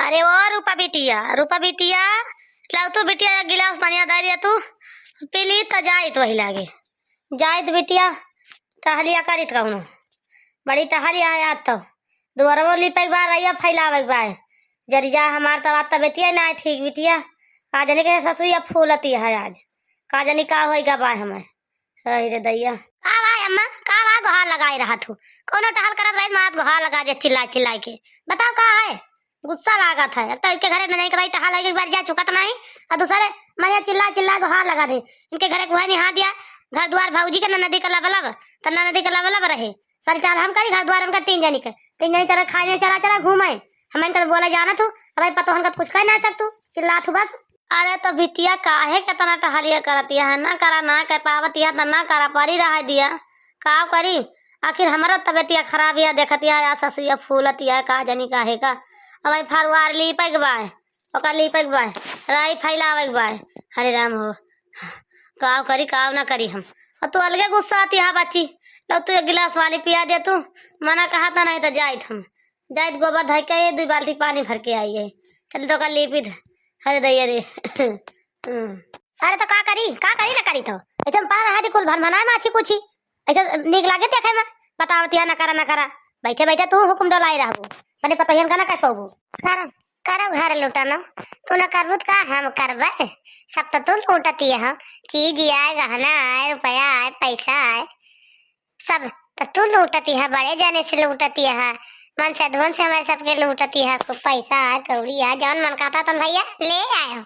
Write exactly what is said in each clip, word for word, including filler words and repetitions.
अरे ओ रूपा बिटिया, रूपा बिटिया, लाव तू बिटिया एक गिलास पनिया दइ दिया तू, पी ली त जाइत वही लागे। जाइत बिटिया, टहलिया करित कउनो। बड़ी टहलिया है आज तो। दुअरवो लिपे के बा, रहिया फैलावे के बा। जरी जा हमार तो आज तबियतिया नाहीं ठीक बिटिया। का जानी के ससुइया फूलती है आज। का जानी का होइगा बा हमें। अरे रे दैया। का बा अम्मा, का बा गोहार लगाए रहत हू? कउनो टहल करत रहित मारत गोहार लगा दे चिल्लाए चिल्लाए के। बताओ का है? गुस्सा लागत है। एक तो इनके घरे न जाई के भाई टहल है, एक बार जा चुकत नाहीं, अउर दूसरे मने चिल्ला चिल्ला गोहार लगा दे। इनके घरे कुहा निहा दिया, घर दुआर भौजी के ननदी के लबलब, त ननदी के लबलब रहे। सारी चाल हम करी, घर दुआर इनका तीन जनी के, तीन जनी चला खाए नहीं, चला चला घूमे। हम इनका बोले जाना तू, अब भाई पतोहन का कुछ कह ना सकतू, चिल्ला तू बस। अरे तो बिटिया काहे केतना टहलिया करतिया है, ना करा, ना कर पावतिया त ना करा, परी रह दिया, का करी? आखिर हमरा तबियतिया खराब या देखतिया या ससुइया फूलतिया, का जानी काहे का। अब भाई फरवार लीपे के बाय, ओकर लीपे के बाय, राई फैलावे के बाय। हरे राम हो, काव करी काव ना करी हम। अउर तू अलगे गुस्सा आती है बच्ची, लो तू एक गिलास वाली पिया दे तू, मना कहा था नाहीं तो जाइत हम। जाइत गोबर धइ के दुइ बाल्टी पानी भर के आई है। चल तो का लीपी ध-, अरे दैया रे। हम्म। अरे तो का करी, का करी ना करी तो। ऐसे में पड़ा रहा दी कुल भन भनाए माछी कुछी। ऐसे नीक लागे देखे में। बतावतिया ना करा, ना करा। बैठे बैठे तू हुकुम डोलाए रहबू। मने पतोहियन का ना कह पाबू। कर, कर घर लुटनो। तू ना करबू त का हम करबे? सब तो तू लूटती है। चीज आए, गहना आए, रुपया आए, पैसा आए। सब त तू लूटती है, बड़े जने से लूटती है, मन से धन से हमारे सबके लूटती है। खूब पैसा है, कौड़ी है, जौन मन कहता तौन भैया ले आयो,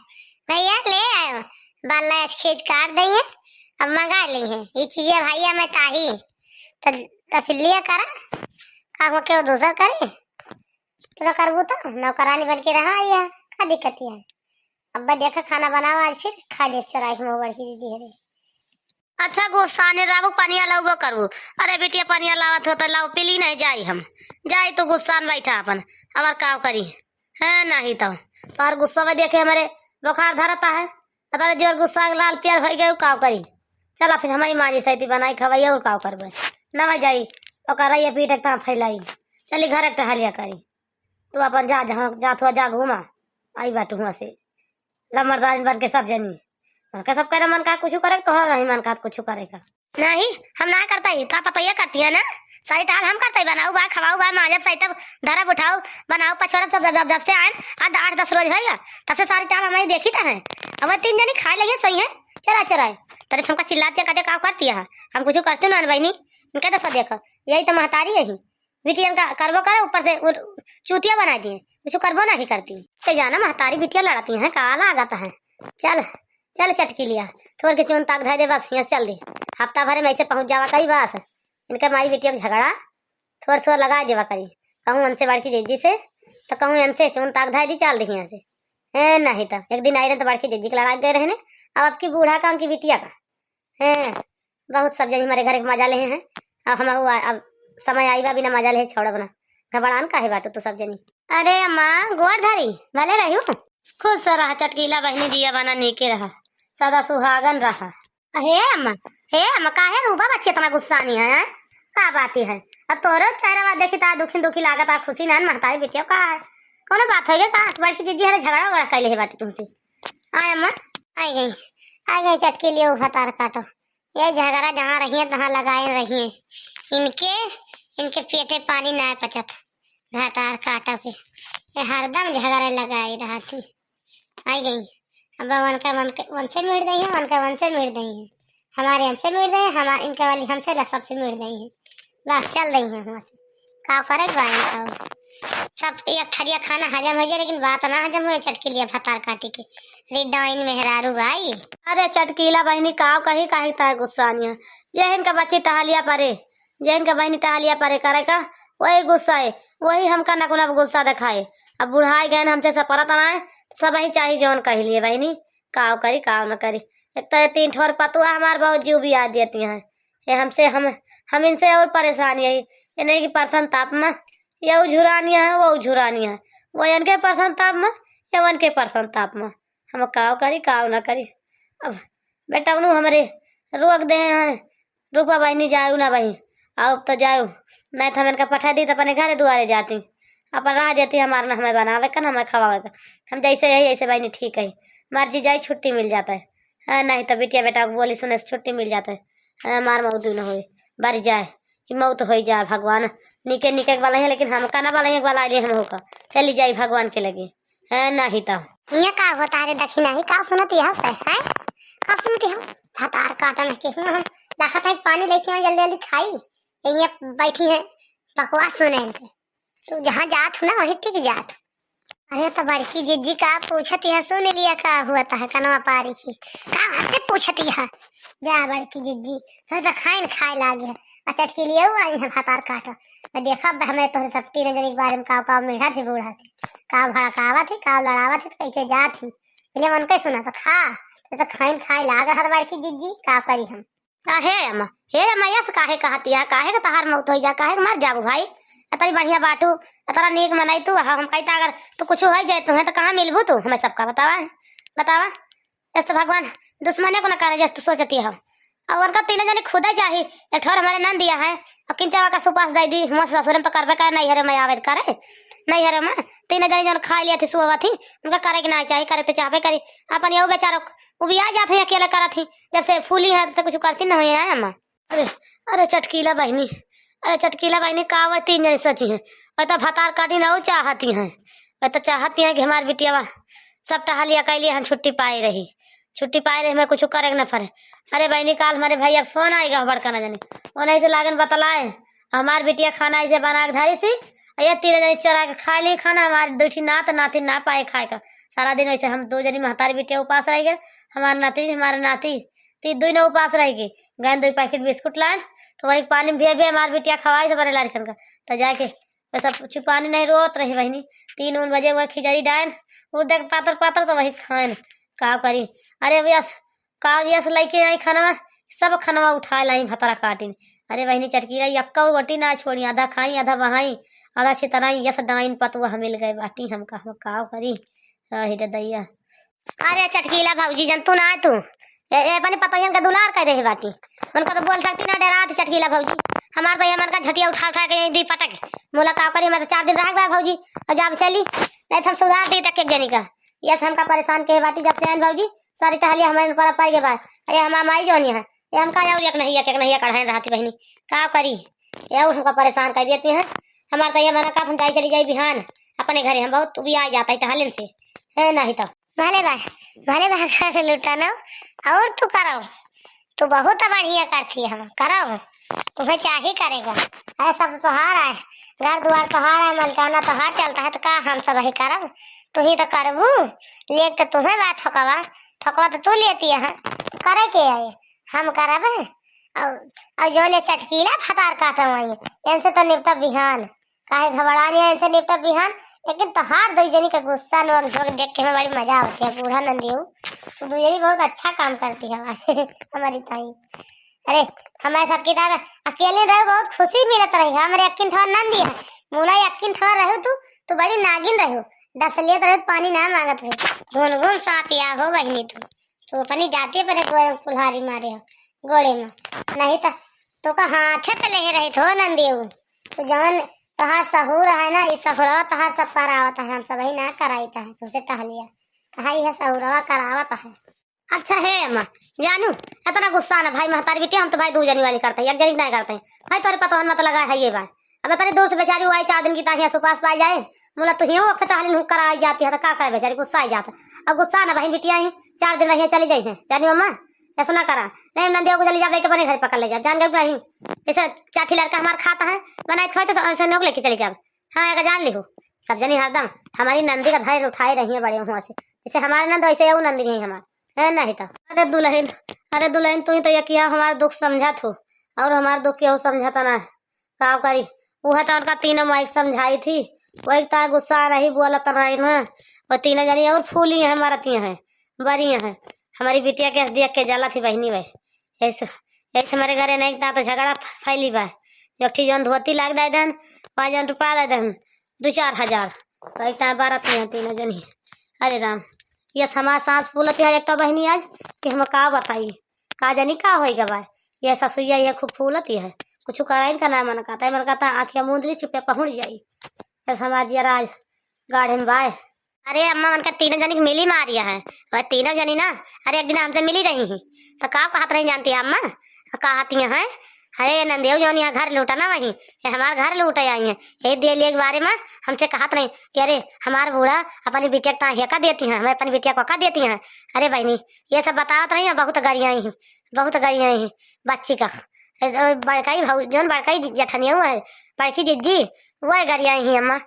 भैया ले आयो। बाल आज खींच काट देंगे, अब मंगा ली है ये चीजें भैया मैं ताही। त, त फिर लिया करा, का हो के दूसर करे? तोरा करबू त नौकरानी बन के रहा या का दिक्कत है? अब्बा देखा खाना बनावा आज फिर खा ले चोराई हम बड़की दीदी हरे। अच्छा गुस्साने राबू पनिया लउबो करबू। अरे बिटिया पनिया लावत हो त लाओ पी ली नहीं जाई हम। जाई तू गुस्सान बैठा अपन। अबर काव करी? है नहीं तो। तोहर गुस्सा में देखे हमारे बुखार धरता है। अतरे जोर गुस्सा के लाल पियर भई गए काव करी? चला फिर हमारी मारी सैती बनाई खवाई और काव करबे? ना मैं जाई। ओकर रहिए पीठ एक ता फैलाई। चली घर एक टहलिया करी। तू अपन जा, जहाँ जात हुआ जा घूमा, आई बाटू हुआ से। लमरदारिन बन के सब जनी। उनका सब कहना मन का कुछ करे, तोहरा नहीं मन का कुछ करे का। नहीं, हम ना करता ही, तो आप पतोहिया करती है ना। सारी टहल हम करते ही, बनाऊ बा, खवाऊ बा, माजब, सैतब, धरब, उठाऊ, बनाऊ, पछोरब, सब जब, जब, जब से आए, आज आठ दस रोज होइगा, तब से सारी टहल हमारी देखी तो है। अब वो तीन जनी खाए लगे, सोई है, चला चराए। तरे हमका चिल्लाती है, कहते का करती है, हम कुछ करते ना बहनी, इनके दशा देखो, यही तो महतारी यही। बिटियन का करबो करे, ऊपर से उ-, चूतिया बनाई दिए, कुछ करबो नहीं करती। ते जाना महतारी बिटिया लड़ती हैं, का लागत है। चल, चल चटकी लिया, थोर के चून ताक धर दे बस, यहाँ चल दे। हफ्ता भरे में ऐसे पहुँच जावा करी बस। इनके माई बिटिया में झगड़ा थोर थोर लगा देवा करी। कहूँ उनसे बड़की जीजी से, तो कहूँ इनसे चून ताक धर दी, चल दे यहाँ से। ए, नहीं तो एक दिन आई रहे तो बड़की जीजी के लड़ा गए रहने, अब आपकी बूढ़ा का उनकी बिटिया का। हैं, बहुत सब जनी हमारे घर के मजा लेहे हैं। अब हम हुआ, अब समय आई बा, बिना मजा लेहे छोड़ब ना। घबरान काहे बाटू तू सब जनी? अरे अम्मा, गोड़ धरी, भले रहियो। खुश रहा चटकीला बहनी, जिया बना नीके रहा, सदा सुहागन रहा। हे अम्मा, हे अम्मा, काहे रूबा बच्ची इतना गुस्सानी है, हैं? का बात है? अब तोरे चेहरा देखी ता दुखी दुखी लागत आ, खुशी ना महतारी बिटिया का है? कौनो बात हो गया का? बड़की जीजी हरे झगड़ा वगड़ा कैले है बाटी तुमसे? आय अम्मा, आई गई, आई गई चटकीलिया भतार काटो। ये झगड़ा जहाँ रहिए तहाँ लगाए रहिए। इनके, इनके पेटे पानी ना पचत। भतार काटो के। ये हरदम झगड़ा लगाए रहती। आई गई। अब उनका, उनका, उनसे मिड़ गई है, उनका उनसे मिड़ गई है। हमारे हमसे मिड़ गई है, हमारे इनके वाली हमसे ला सबसे मिड़ गई है। बस चल रही है वहाँ से। का करे बाई का? सब एक थरिया खाना हजम हो जाए, लेकिन बात ना हजम हो, चटकीलिया भतार काटी के। रे डाइन मेहरारू बाई। अरे चटकीला बहनी, काव कही, काहे ताय गुस्सानिया? जेहन का बच्ची टहलिया परे, जेहन का बहनी टहलिया परे करे का, वही गुस्सा है, वही हमका नकुना गुस्सा दिखाए। अब बुढ़ाई गए हमसे सब परत ना है, सब ही चाही जौन कह लिए बहनी, काव करी, काव न करी। एक तो ये तीन ठोर पतुआ हमार बहुत जीव भी आ देती हैं। ये हमसे, हम, हम इनसे और परेशान यही। ये नहीं कि परसन ताप में, ये उझुरानी है, वो उझुरानी है। वो इनके परसन ताप में, ये उनके परसन ताप में। हम काव करी, काव ना करी। अब बेटा उन्हों हमरे रोक दे हैं, रूपा बहनी जायू ना बही, अब तो जायू, नहीं तो हम इनका पठा दी तो अपने घरे दुआरे जाती। अपन रह जाती, हमार ना हमें बनावे का, ना हमें खवावे का। हम जैसे यही, ऐसे बहिनी ठीक है। मर्जी जाई, छुट्टी मिल जाता है। हाँ, नहीं तो बिटिया बेटा को बोली सुने से छुट्टी मिल जाता है। हाँ, हमार मौत न होए, बर जाए, कि मौत होई जाए भगवान। निके निके के वाला है, लेकिन हमका ना वाला है, वाला आइले हम होका। चली जाई भगवान के लगे। हाँ, नहीं तो। ये का होता है रे दखिना, ही का सुनत यहाँ से, हैं? का सुनत यहाँ? भतार काटन है कि हम, हम लाखत है पानी लेके आए, जल्दी जल्दी खाई। ये बैठी है, बकवास सुने इनके। तू जहाँ जात हो ना, वहीं टिक जात। अरे तो बड़की जिज्जी का पूछत है, सुन लिया का हुआ था कनवा पारी की। का हमसे पूछत है? जा बड़की जिज्जी, सोच तो खाइन खाए लागे है। आ चटकी लिए हुआ आई है भतार काटा। मैं देखा अब हमें तोहरे सब तीन जने के बारे में का, का मेढ़ा थे बूढ़ा थे। का भड़कावा थे, का लड़ावा थे, तो कैसे जात ही। पहले मन के सुना तो खा, तो खाइन खाए लागे हर बड़की जिज्जी, का करी हम। काहे अम्मा? हे अम्मा, यस काहे कहतिया? काहे के तहार मौत होई जा? काहे के मर जाबू भाई? अतरी बढ़िया बाटू, अतरा नीक मनई तू, हम कहिता अगर तू कुछ होई जाए तुहे तो कहाँ मिलबू तू? हमें सबका बतावा, बतावा। यस तो भगवान दुश्मने को न करे जस तू सोचती हो। और उनका तीनों जने खुदा चाही, एक ठोर हमारे नंद दिया है, और किंचावा का सुपास दे दी, हमारे ससुर में तो करबे करे, नहीं हरे मैं आवेद करे, नहीं हरे मैं, तीनों जने जौन खा लिया थी सुबह थी, उनका करे के ना चाही, करे तो चाहबे करी, अपन यहू बेचारो उ भी आ जात है अकेले करत ही, जब से फूली है, तब से कुछ करती न हुई है अम्मा। अरे, अरे चटकीला बहिनी, अरे चटकीला बहिनी, का वह तीन जने सोची हैं? वह तो भतार काटी ना, वो चाहती हैं, वह तो चाहती हैं कि हमार बिटियावा सब टहलिया कैली हम छुट्टी पाए रही, छुट्टी पाए रही, हमें कुछ करे के न पड़े। अरे बहिनी, काल हमारे भैया फोन आएगा बड़का ना जाने, वो नहीं से लागन बतलाए, हमार बिटिया खाना ऐसे बना के धरी सी, ये तीन जने चोरा के खा ली खाना, हमारे दो ठी नात नाती ना पाए खाए का। सारा दिन वैसे हम दो जनी महतारी बिटिया उपास रह गए, हमार नाती, हमारे नाती, ती दुई ने उपास रह गई। गए दुई पैकेट बिस्कुट लान, तो वही पानी में भी, भी हमार बिटिया खवाई से बने लारिकन का। तो जाके वैसा चुपानी नहीं रोत रही बहिनी। तीन उन बजे वह खिचड़ी डायन, उर्दे के पातर पातर तो वही खाएन। का करी? अरे अब यस, का यस लेके आई खानवा, सब खानवा उठा लाई भतरा काटिन। अरे बहिनी चटकीला यक्का रोटी ना छोड़ी, आधा खाई, आधा बहाई, आधा छितराई, यस डाइन पतुआ मिल गए बाटी हमका, हम का करी? अहि रे दैया। अरे चटकीला भौजी, जन तू ना तू ए, ए, अपने पतोहियन का दुलार कर रहे बाटी। उनको तो बोल सकती ना, डरात चटकीला भौजी। हमार तो ये मन का झटिया उठा उठा के यहीं दी पटक। मोला का करी, मैं तो चार दिन रह गया भौजी, और जब चली, नहीं तो हम सुधार दी तक एक जनी का। यस हमका परेशान के बाटी जब से आइन भौजी, सारी टहलिया हमारे ऊपर पड़ गए बा। अरे हमार माई जो नहीं है, ये हमका और एक नहीं, एक, एक नहीं, एक अढ़ाई रहती बहिनी, का करी? ये और हमका परेशान कर देती हैं। हमार तो ये मन का हम जाई चली जाई बिहान अपने घरे, हम बहुत भी आ जाता है टहलिन से, है नहीं तो। भले बा, भले बा, कर लुटाना, और तू करो, तू बहुत बढ़िया करती है, हम करो, तुम्हें चाही करेगा। अरे सब तोहार है, घर दुआर तोहार है, मलकाना तोहार चलता है, तो का हम सब ही करब? तू ही तो करबू, लेके तो तुम्हें बात थकवा, थकवा तो तू लेती है, करे के आए, हम करब। और, और जो ने चटकीला फतार काटवाई, इनसे तो निपटा बिहान। काहे घबरानी है, इनसे निपटा बिहान। लेकिन तोहार दो जनी का गुस्सा नोक झोंक देख के हमें बड़ी मजा आवत है। बूढ़ा नंदियो, तू दो जनी बहुत अच्छा काम करती है हमारी, हमारी ताई। अरे, हमारे सबकी दादा अकेले रहो, बहुत खुशी मिलत रही। हमारे अक्किन थवा नंदी है, मुला अक्किन थवा रहो तू, तू बड़ी नागिन रहो, डस लेत रहो, पानी ना मांगत रहो। घुन घुन सांप या हो बहिनी तू, तू अपनी जाति पर गोए कुल्हाड़ी मारे हो गोड़े में, नहीं तो तो का हाथे पे ले रही थो नंदियो। तो जवन तोहार सहूर है ना, ई सहुरवा तोहार सब करावत है, हम सब ही ना कराइत है, तुझसे टहलिया। कहा यह सहुरवा करावत है। अच्छा हे अम्मा, जानू, इतना गुस्सा ना भाई, महतारी बिटिया, हम तो भाई दू जनी वाली करते हैं, एक जनी नहीं करते हैं। भाई तोरे पतोहन मत लगा है ये बात। अब इतनी दूर से बेचारी वो आई, चार दिन की ताहिया सुपास पाई जाए, मुला तू ही से टहलिन हुक कराई जाती है, तो का करे बेचारी, गुस्सा आई जाता। अब गुस्सा ना बहन बिटिया ही, चार दिन रहिए चली जाई है, जानी अम्मा, ऐसा ना करा। नहीं नंदिया को चली जा, लेके अपने घर पकड़ ले जा, जान गए नहीं। जैसे चाठी लड़का हमार खाता है, बनाए खाए तो ऐसे नोक लेके चली जाओ। हाँ, एक जान लिहो, सब जनी हरदम हमारी नंदी का धैर्य उठाए रही है बड़े हुआ से, जैसे हमारे नंद वैसे वो नंदी नहीं हमार, है नहीं तो। अरे दुल्हन, अरे दुल्हन, तू ही तो ये किया हमारा दुख समझत हो, और हमारा दुख केहू समझता ना है। का करी, वह तो उनका तीनों माई के समझाई थी, वही तो गुस्सा रही, बोलत रही ना। और तीनों जनी और फूली हैं, मरती हैं, बरी हैं। हमारी बिटिया के देख के जला थी बहनी भाई। ऐसे, ऐसे हमारे घरे नहीं इतना तो झगड़ा फैली बा। एक ठी जौन धोती लाग दे देन, वहाँ जौन रुपया दे देन, दो चार हजार। वही तो बरत हैं तीनों जनी। अरे राम, ये हमार सास फूलत है एक तो बहनी आज, कि हम का बताई। का जानी का होई गवा। ये ससुइया ये खूब फूलत है। कुछ कराइन का ना मन कहता है, मन कहता आँखिया मूंद ली, चुपे पहुँच जाई। बस हमार जियरा आज गाढ़े में बाय। अरे अम्मा, उनका तीनों जनी के मिली मारिया है। वह तीनों जनी ना, अरे एक दिन हमसे मिली रही ही, तो का कहत रही जानती है अम्मा? कहती हैं, "अरे ये नंदेव जौन यहाँ घर लूटा ना वही, ये हमार घर लूटे आई हैं। यही दे लिए के बारे में हमसे कहत रही कि अरे हमार बूढ़ा अपनी बिटिया का हेका देती हैं, हमें अपनी बिटिया को का देती हैं।" अरे बहनी, ये सब बतावत रही हैं, बहुत गरियाई हैं, बहुत गरियाई हैं बच्ची का। ए, ए, बड़काई भाऊ, जौन बड़काई जि-, जेठनिया हुआ है, बड़की जिज्जी, वह गरियाई हैं अम्मा।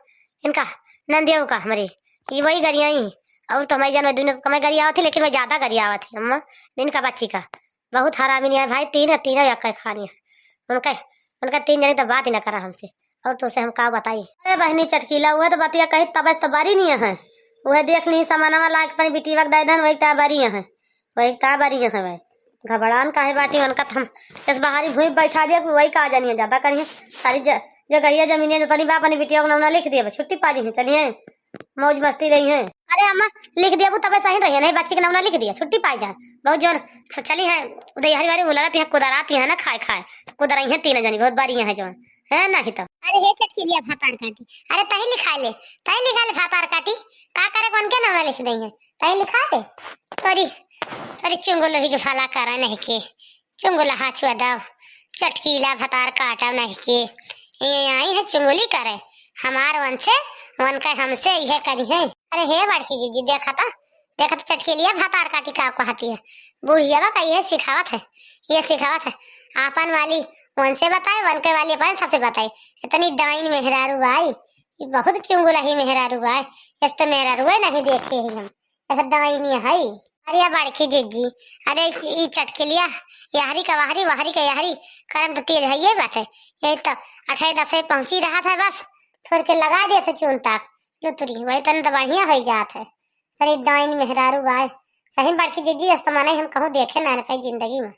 इनका नंदेव का हमरे, ये वही गरियाई हैं। और तो हमारी जान में दुनिया से कम गरियावत थी, लेकिन वह ज्यादा गरियावत थी अम्मा, इनका बच्ची का। बहुत हरामी नहीं है भाई, तीन, तीनों एक खानी है। उनका, उनका तीन जनी तो बात ही ना करा हमसे। और तो उसे हम का बताई? अरे बहनी चटकीला, वह तो बतिया कही तब से तो बरी नहीं है। वह देख ली सामानवा ला के अपनी बिटिया के दे दन, वही ता बरी है, वही ता बरी है भाई। घबड़ान काहे बाटी, उनका तो हम इस बाहरी भूमि बैठा दिया कि वही का जानिए, ज्यादा करिए। सारी ज-, जगहिया जमीनिया जतनी बा, अपनी बिटिया के नौना लिख दिया, बस छुट्टी पा जी, चलिए मौज मस्ती रही है। अरे अम्मा, लिख दिया वो तबे सही रही है, नहीं बच्ची के नौना लिख दिया, छुट्टी पाई जाए। बहुत जोर चली है, उधर हरी बारी वो लगती है, कुदराती है ना, खाए खाए, तो कुदराई है तीनों जनी, बहुत बरी है जो है, नहीं तो। अरे हे चटकीलिया भातार काटी, अरे तही लिखा ले, तही लिखा ले भातार काटी, का करे कौन के नौना लिख देंगे, तही लिखा ले। तोरी, तोरी चुंगो लोही के भला करे नहीं के, चुंगुला हाथ छुआ दाव, चटकीला भतार काटव नहीं के। ये आई है चुंगुली करे, हमार वन से, वन का हमसे यह करी है। अरे हे बड़की जीजी, देखा था, देखा था चटकीलिया भतार काटी का कहती है। बुढ़िया का ये सिखावत है, ये सिखावत है। आपन वाली वन से बताए, वन के वाली अपन सबसे बताए। इतनी डाइन मेहरारू आई, ये बहुत चुंगुला ही मेहरारू आई। इस तो मेहरारू नहीं देखे ही हम, ऐसा डाइन है। अरे या बड़की जिज्जी, अरे ई, ई चटकिलिया, यहरी का वहरी, वहरी का यहरी, करम तो तेज है ये बात है। यही तो अठाई दस पहुँची रहा था बस, थोड़ के लगा दिया था चून ताक, लुतरी, वही तन तो बढ़िया हो जात है। सरी डाइन मेहरारू आए, सही बड़की जिज्जी, अस तो मने हम कहूँ देखे ना रखे जिंदगी में।